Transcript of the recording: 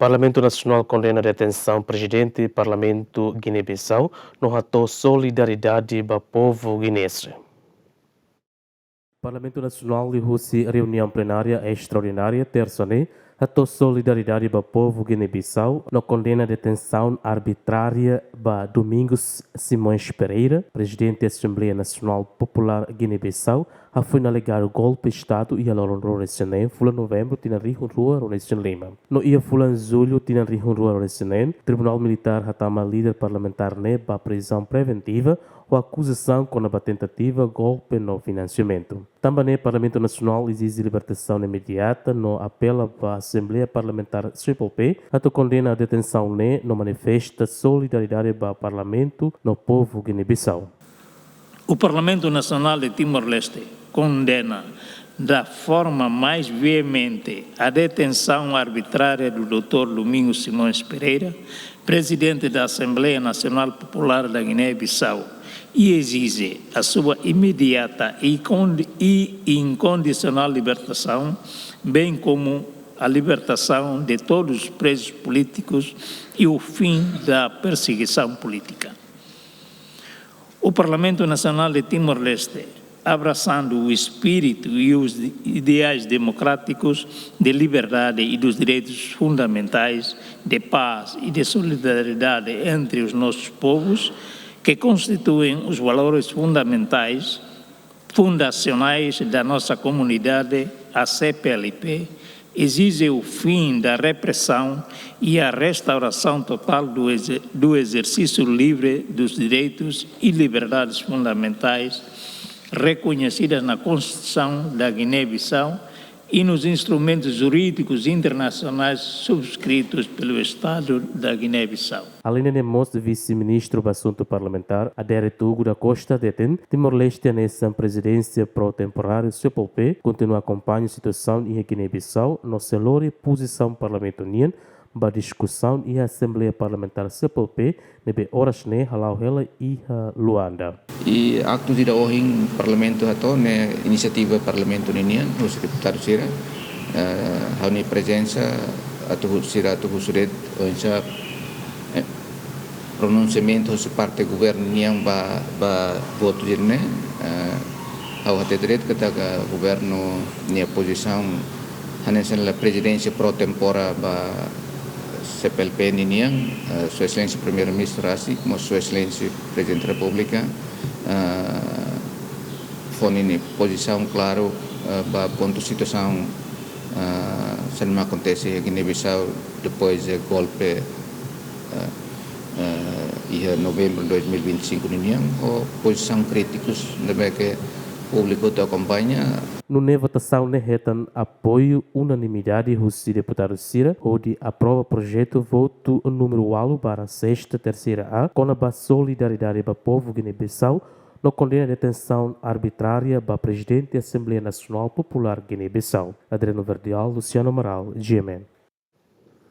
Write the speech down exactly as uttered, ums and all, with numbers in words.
Parlamentu Nasionál kondena detensaun Prezidente Parlamentu Guiné-Bissau no hato'o solidariedade ba povu guineense. Parlamentu Nasionál liuhusi reuniaun plenária estraordinária tersa ne'e hato'o solidariedade ba povu Guiné-Bissau no kondena detensaun arbitrária ba Domingos Simões Pereira, Prezidente Asembleia Nasionál Populár Guiné-Bissau, hafoin alegadu golpe Estadu iha loron ruanulu-resin-neen fulan Novembru tinan rihun rua ruanulu-resin-lima. No iha fulan Jullu tinan rihun rua ruanulu-resin-neen, Tribunál Militár hatama líder parlamentár ne'e ba prizaun preventiva ho akuzasaun kona-ba tentativa golpe no finansiamentu. Tanba ne'e Parlamentu Nasionál ezije libertasaun imediata no apela ba Asembleia Parlamentár C P L P atu kondena detensaun ne'e no manifesta solidariedade ba Parlamentu no povu Guiné-Bissau. O Parlamento Nacional de Timor-Leste condena da forma mais veemente a detenção arbitrária do doutor Domingos Simões Pereira, presidente da Assembleia Nacional Popular da Guiné-Bissau, e exige a sua imediata e, condi- e incondicional libertação, bem como a libertação de todos os presos políticos e o fim da perseguição política. O Parlamento Nacional de Timor-Leste, abraçando o espírito e os ideais democráticos de liberdade e dos direitos fundamentais, de paz e de solidariedade entre os nossos povos, que constituem os valores fundamentais, fundacionais da nossa comunidade, a C P L P, exige o fim da repressão e a restauração total do exer- do exercício livre dos direitos e liberdades fundamentais reconhecidas na Constituição da Guiné-Bissau e nos instrumentos jurídicos internacionais subscritos pelo Estado da Guiné-Bissau. Alende ne'e mós, Vise-Ministru ba Asuntu Parlamentár, Adérito Hugo da Costa, hateten Timor-Leste hanesan Prezidénsia Pro-Temporáriu C P L P kontinua akompaña situasaun iha Guiné-Bissau no sei lori pozisaun Parlamentu nian ba diskusaun iha Asembleia Parlamentár C P L P ne'ebé oras ne'e hala'o hela iha Luanda. I aktu ida ohin Parlamentu hato'o ne'e inisiativa Parlamentu ninian, husi deputadu sira, eh, ha'u-nia prezensa atu hu- sira atu husu de'it oinsá, eh, pronunsiamentu husi parte governu nian ba, ba votu sira-ne'e, eh, ha'u hatete de'it katak governu nia pozisaun hanesan la Prezidénsia Pro-Tempora ba C P L P ninian, eh, Sua Exelénsia Primeiru-Ministru rasik, mós Sua Exelénsia Prezidente Repúblika, eh, fó ninia pozisaun klaru, eh, ba pontu situasaun, eh, saida mak akontese iha Guiné-Bissau depois de golpe, eh, eh, iha Novembru dois mil e vinte e cinco ninian, ho pozisaun krítikus, ne'ebé ke públiku atu akompaña. Nune'e votasaun ne'e hetan apoiu unanimidade husi deputadu sira, hodi aprova projetu votu númeru ualu barra sesta terseira A, kona-ba solidariedade ba povu Guiné-Bissau, no kondena detensaun arbitrária ba Prezidente Asembleia Nasionál Populár Guiné-Bissau. Adriano Verdial, Luciano Amaral, G M N.